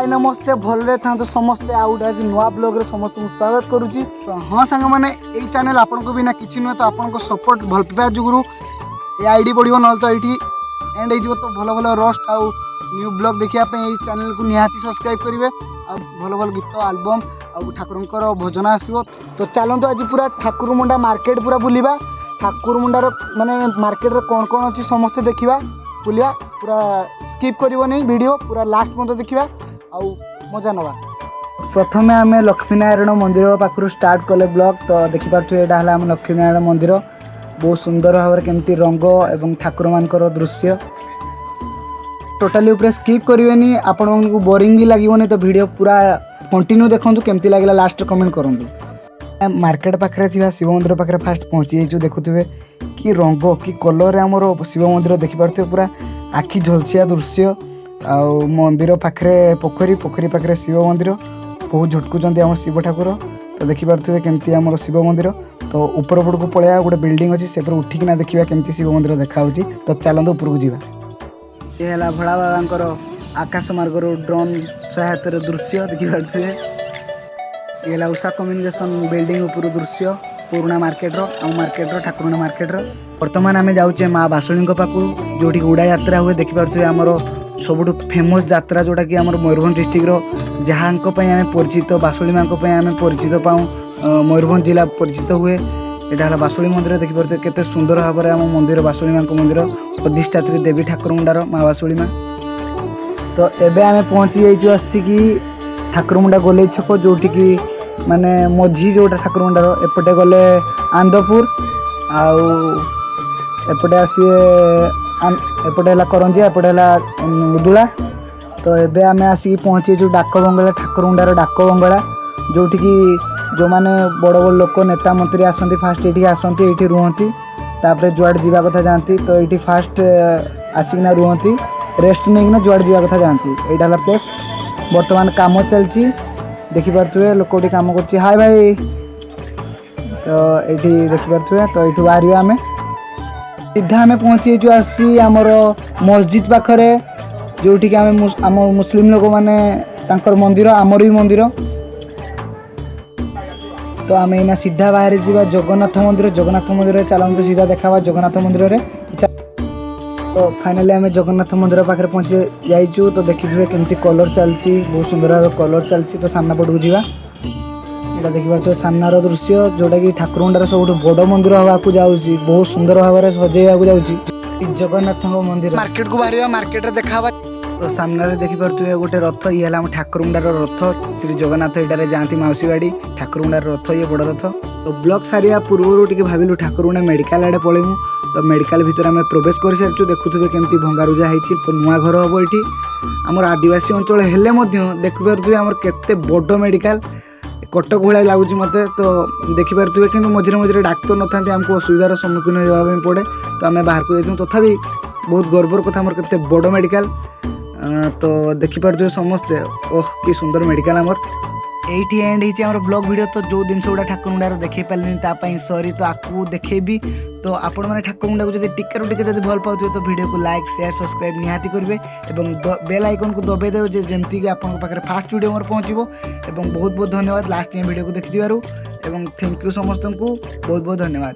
High, ନମସ୍ତେ, ଭଲରେ ଥାନ୍ତୁ ସମସ୍ତେ। ଆଉ ଗୋଟେ ଆଜି ନୂଆ ବ୍ଲଗ୍ରେ ସମସ୍ତଙ୍କୁ ସ୍ୱାଗତ କରୁଛି। ତ ହଁ ସାଙ୍ଗମାନେ, ଏଇ ଚ୍ୟାନେଲ୍ ଆପଣଙ୍କ ବିନା କିଛି ନୁହେଁ। ତ ଆପଣଙ୍କ ସପୋର୍ଟ, ଭଲ ପାଇବା ଯୋଗୁରୁ ଏ ଆଇଡ଼ି ବଢ଼ିବ, ନହେଲେ ତ ଏଇଠି ଏଣ୍ଡ ହେଇଯିବ। ତ ଭଲ ଭଲ ରୋଷ୍ଟ ଆଉ ନ୍ୟୁ ବ୍ଲଗ୍ ଦେଖିବା ପାଇଁ ଏଇ ଚ୍ୟାନେଲ୍କୁ ନିହାତି ସବସ୍କ୍ରାଇବ୍ କରିବେ। ଆଉ ଭଲ ଭଲ ଗୀତ, ଆଲବମ୍ ଆଉ ଠାକୁରଙ୍କର ଭଜନ ଆସିବ। ତ ଚାଲନ୍ତୁ, ଆଜି ପୁରା ଠାକୁରମୁଣ୍ଡା ମାର୍କେଟ ପୁରା ବୁଲିବା। ଠାକୁରମୁଣ୍ଡାର ମାନେ ମାର୍କେଟରେ କ'ଣ କ'ଣ ଅଛି ସମସ୍ତେ ଦେଖିବା, ବୁଲିବା। ପୁରା ସ୍କିପ୍ କରିବନି ଭିଡ଼ିଓ, ପୁରା ଲାଷ୍ଟ ପର୍ଯ୍ୟନ୍ତ ଦେଖିବା ଆଉ ମଜା ନେବା। ପ୍ରଥମେ ଆମେ ଲକ୍ଷ୍ମୀନାରାୟଣ ମନ୍ଦିର ପାଖରୁ ଷ୍ଟାର୍ଟ କଲେ ବ୍ଲଗ୍। ତ ଦେଖିପାରୁଥିବେ, ଏଇଟା ହେଲା ଆମ ଲକ୍ଷ୍ମୀନାରାୟଣ ମନ୍ଦିର। ବହୁତ ସୁନ୍ଦର ଭାବରେ କେମିତି ରଙ୍ଗ ଏବଂ ଠାକୁରମାନଙ୍କର ଦୃଶ୍ୟ। ଟୋଟାଲି ଉପରେ ସ୍କିପ୍ କରିବେନି, ଆପଣମାନଙ୍କୁ ବୋରିଂ ବି ଲାଗିବନି। ତ ଭିଡ଼ିଓ ପୁରା କଣ୍ଟିନ୍ୟୁ ଦେଖନ୍ତୁ, କେମିତି ଲାଗିଲା ଲାଷ୍ଟରେ କମେଣ୍ଟ କରନ୍ତୁ। ମାର୍କେଟ ପାଖରେ ଥିବା ଶିବ ମନ୍ଦିର ପାଖରେ ଫାଷ୍ଟ ପହଞ୍ଚି ଯାଇଛୁ। ଦେଖୁଥିବେ କି ରଙ୍ଗ, କି କଲର୍ରେ ଆମର ଶିବ ମନ୍ଦିର। ଦେଖିପାରୁଥିବେ, ପୁରା ଆଖି ଝଲସିଆ ଦୃଶ୍ୟ। ଆଉ ମନ୍ଦିର ପାଖରେ ପୋଖରୀ, ପୋଖରୀ ପାଖରେ ଶିବ ମନ୍ଦିର। ବହୁତ ଝଟକୁଛନ୍ତି ଆମ ଶିବ ଠାକୁର। ତ ଦେଖିପାରୁଥିବେ କେମିତି ଆମର ଶିବ ମନ୍ଦିର। ତ ଉପର ପଟକୁ ପଳେଇବା, ଗୋଟେ ବିଲ୍ଡିଂ ଅଛି, ସେପଟେ ଉଠିକିନା ଦେଖିବା କେମିତି ଶିବ ମନ୍ଦିର ଦେଖାହେଉଛି। ତ ଚାଲନ୍ତୁ, ଉପରକୁ ଯିବା। ଏ ହେଲା ଭୋଳା ବାବାଙ୍କର ଆକାଶ ମାର୍ଗରୁ ଡ୍ରୋନ୍ ସହାୟତାର ଦୃଶ୍ୟ, ଦେଖିପାରୁଥିବେ। ଇଏ ହେଲା ଉଷା କମ୍ୟୁନିକେସନ୍ ବିଲ୍ଡିଂ ଉପରୁ ଦୃଶ୍ୟ, ପୁରୁଣା ମାର୍କେଟର, ଆମ ମାର୍କେଟର, ଠାକୁରଣା ମାର୍କେଟର। ବର୍ତ୍ତମାନ ଆମେ ଯାଉଛେ ମା ବାସୁଳୀଙ୍କ ପାଖକୁ, ଯେଉଁଠିକି ଉଡ଼ା ଯାତ୍ରା ହୁଏ। ଦେଖିପାରୁଥିବେ, ଆମର ସବୁଠୁ ଫେମସ୍ ଯାତ୍ରା, ଯେଉଁଟାକି ଆମର ମୟୂରଭଞ୍ଜ ଡିଷ୍ଟ୍ରିକ୍ଟର, ଯାହାଙ୍କ ପାଇଁ ଆମେ ପରିଚିତ, ବାସୁଳୀ ମାଙ୍କ ପାଇଁ ଆମେ ପରିଚିତ ପାଉ, ମୟୂରଭଞ୍ଜ ଜିଲ୍ଲା ପରିଚିତ ହୁଏ। ଏଇଟା ହେଲା ବାସୁଳୀ ମନ୍ଦିର। ଦେଖିପାରୁଥିବେ କେତେ ସୁନ୍ଦର ଭାବରେ ଆମ ମନ୍ଦିର, ବାସୁଳୀ ମାଙ୍କ ମନ୍ଦିର, ଅଧିଷ୍ଠାତ୍ରୀ ଦେବୀ ଠାକୁରମୁଣ୍ଡାର ମା ବାସୁଳୀ ମା। ତ ଏବେ ଆମେ ପହଞ୍ଚି ଯାଇଛୁ ଆସିକି ଠାକୁରମୁଣ୍ଡା ଗୋଲେଇ ଛକ, ଯେଉଁଠିକି ମାନେ ମଝି ଯେଉଁଟା ଠାକୁରମୁଣ୍ଡାର। ଏପଟେ ଗଲେ ଆନ୍ଦପୁର ଆଉ ଏପଟେ ଆସିବେ, ଏପଟେ ହେଲା କରଞ୍ଜିଆ, ଏପଟେ ହେଲା ଉଦୁଳା। ତ ଏବେ ଆମେ ଆସିକି ପହଞ୍ଚିଯାଇଛୁ ଡାକ ବଙ୍ଗଳା, ଠାକୁରମୁଣ୍ଡାର ଡାକ ବଙ୍ଗଳା, ଯେଉଁଠିକି ଯେଉଁମାନେ ବଡ଼ ବଡ଼ ଲୋକ, ନେତା ମନ୍ତ୍ରୀ ଆସନ୍ତି, ଫାଷ୍ଟ ଏଇଠିକି ଆସନ୍ତି, ଏଇଠି ରୁହନ୍ତି, ତାପରେ ଯୁଆଡ଼େ ଯିବା କଥା ଯାଆନ୍ତି। ତ ଏଇଠି ଫାଷ୍ଟ ଆସିକିନା ରୁହନ୍ତି, ରେଷ୍ଟ ନେଇକିନା ଯୁଆଡ଼େ ଯିବା କଥା ଯାଆନ୍ତି। ଏଇଟା ହେଲା ପ୍ଲେସ୍। ବର୍ତ୍ତମାନ କାମ ଚାଲିଛି, ଦେଖିପାରୁଥିବେ, ଲୋକଟି କାମ କରୁଛି। ହାଏ ଭାଇ। ତ ଏଇଠି ଦେଖିପାରୁଥିବେ। ତ ଏଇଠୁ ବାହାରିବା ଆମେ ସିଧା। ଆମେ ପହଞ୍ଚି ଯାଇଛୁ ଆସି ଆମର ମସଜିଦ୍ ପାଖରେ, ଯେଉଁଠିକି ଆମେ ଆମ ମୁସଲିମ ଲୋକମାନେ ତାଙ୍କର ମନ୍ଦିର, ଆମର ବି ମନ୍ଦିର। ତ ଆମେ ଏଇନା ସିଧା ବାହାରି ଯିବା ଜଗନ୍ନାଥ ମନ୍ଦିର। ଜଗନ୍ନାଥ ମନ୍ଦିରରେ ଚାଲନ୍ତୁ, ସିଧା ଦେଖାବା ଜଗନ୍ନାଥ ମନ୍ଦିରରେ। ତ ଫାଇନାଲି ଆମେ ଜଗନ୍ନାଥ ମନ୍ଦିର ପାଖରେ ପହଞ୍ଚି ଯାଇଛୁ। ତ ଦେଖିଥିବେ କେମିତି କଲର୍ ଚାଲିଛି, ବହୁତ ସୁନ୍ଦର ଭାବେ କଲର୍ ଚାଲିଛି। ତ ସାମ୍ନା ପଟକୁ ଯିବା। ଏଇଟା ଦେଖିପାରୁଥିବେ ସାମ୍ନାର ଦୃଶ୍ୟ, ଯେଉଁଟାକି ଠାକୁରମୁଣ୍ଡାର ସବୁଠୁ ବଡ଼ ମନ୍ଦିର ହେବାକୁ ଯାଉଛି, ବହୁତ ସୁନ୍ଦର ଭାବରେ ସଜେଇବାକୁ ଯାଉଛି ଜଗନ୍ନାଥଙ୍କ ମନ୍ଦିର। ମାର୍କେଟକୁ ବାହାରିବା, ମାର୍କେଟରେ ଦେଖା ହବା। ତ ସାମ୍ନାରେ ଦେଖିପାରୁଥିବେ ଗୋଟେ ରଥ। ଇଏ ହେଲା ଆମ ଠାକୁରମୁଣ୍ଡାର ରଥ। ଶ୍ରୀ ଜଗନ୍ନାଥ ଏଇଟାରେ ଯାଆନ୍ତି ମାଉସୀ ବାଡ଼ି। ଠାକୁରମୁଣ୍ଡାର ରଥ ଇଏ, ବଡ଼ ରଥ। ତ ବ୍ଲଗ୍ ସାରିବା ପୂର୍ବରୁ ଟିକେ ଭାବିଲୁ ଠାକୁରମୁଣ୍ଡା ମେଡ଼ିକାଲ ଆଡ଼େ ପଳେଇମୁ। ତ ମେଡ଼ିକାଲ ଭିତରେ ଆମେ ପ୍ରବେଶ କରିସାରିଛୁ। ଦେଖୁଥିବେ କେମିତି ଭଙ୍ଗାରୁଜା ହେଇଛି। ତ ନୂଆ ଘର ହେବ ଏଇଠି। ଆମର ଆଦିବାସୀ ଅଞ୍ଚଳ ହେଲେ ମଧ୍ୟ ଦେଖିପାରୁଥିବେ ଆମର କେତେ ବଡ଼ ମେଡ଼ିକାଲ, କଟକ ଭଳିଆ ଲାଗୁଛି ମୋତେ। ତ ଦେଖିପାରୁଥିବେ, କିନ୍ତୁ ମଝିରେ ମଝିରେ ଡାକ୍ତର ନଥାନ୍ତି, ଆମକୁ ଅସୁବିଧାର ସମ୍ମୁଖୀନ ହେବା ପାଇଁ ପଡ଼େ। ତ ଆମେ ବାହାରକୁ ଯାଇଥାଉ। ତଥାପି ବହୁତ ଗର୍ବର କଥା, ଆମର କେତେ ବଡ଼ ମେଡ଼ିକାଲ। ତ ଦେଖିପାରୁଥିବେ ସମସ୍ତେ, ଓହ କି ସୁନ୍ଦର ମେଡ଼ିକାଲ ଆମର। ଏଇଠି ଏଣ୍ଡ ହେଇଛି ଆମର ବ୍ଲଗ୍ ଭିଡ଼ିଓ। ତ ଯେଉଁ ଜିନିଷ ଗୁଡ଼ା ଠାକୁରମୁଣ୍ଡାର ଦେଖେଇ ପାରିଲିନି, ତା ପାଇଁ ସରି। ତ ଆକୁ ଦେଖେଇବି। ତ ଆପଣମାନେ ଠାକୁରମୁଣ୍ଡାକୁ ଯଦି ଟିକେରୁ ଟିକେ ଯଦି ଭଲ ପାଉଥିବେ, ତ ଭିଡ଼ିଓକୁ ଲାଇକ୍, ସେୟାର, ସବସ୍କ୍ରାଇବ୍ ନିହାତି କରିବେ ଏବଂ ବେଲ୍ ଆଇକନ୍କୁ ଦବାଇ ଦେବେ ଯେ ଯେମିତିକି ଆପଣଙ୍କ ପାଖରେ ଫାଷ୍ଟ ଭିଡ଼ିଓ ମୋର ପହଞ୍ଚିବ। ଏବଂ ବହୁତ ବହୁତ ଧନ୍ୟବାଦ ଲାଷ୍ଟ ଯାଏଁ ଭିଡ଼ିଓକୁ ଦେଖିଥିବାରୁ ଏବଂ thank you ସମସ୍ତଙ୍କୁ, ବହୁତ ବହୁତ ଧନ୍ୟବାଦ।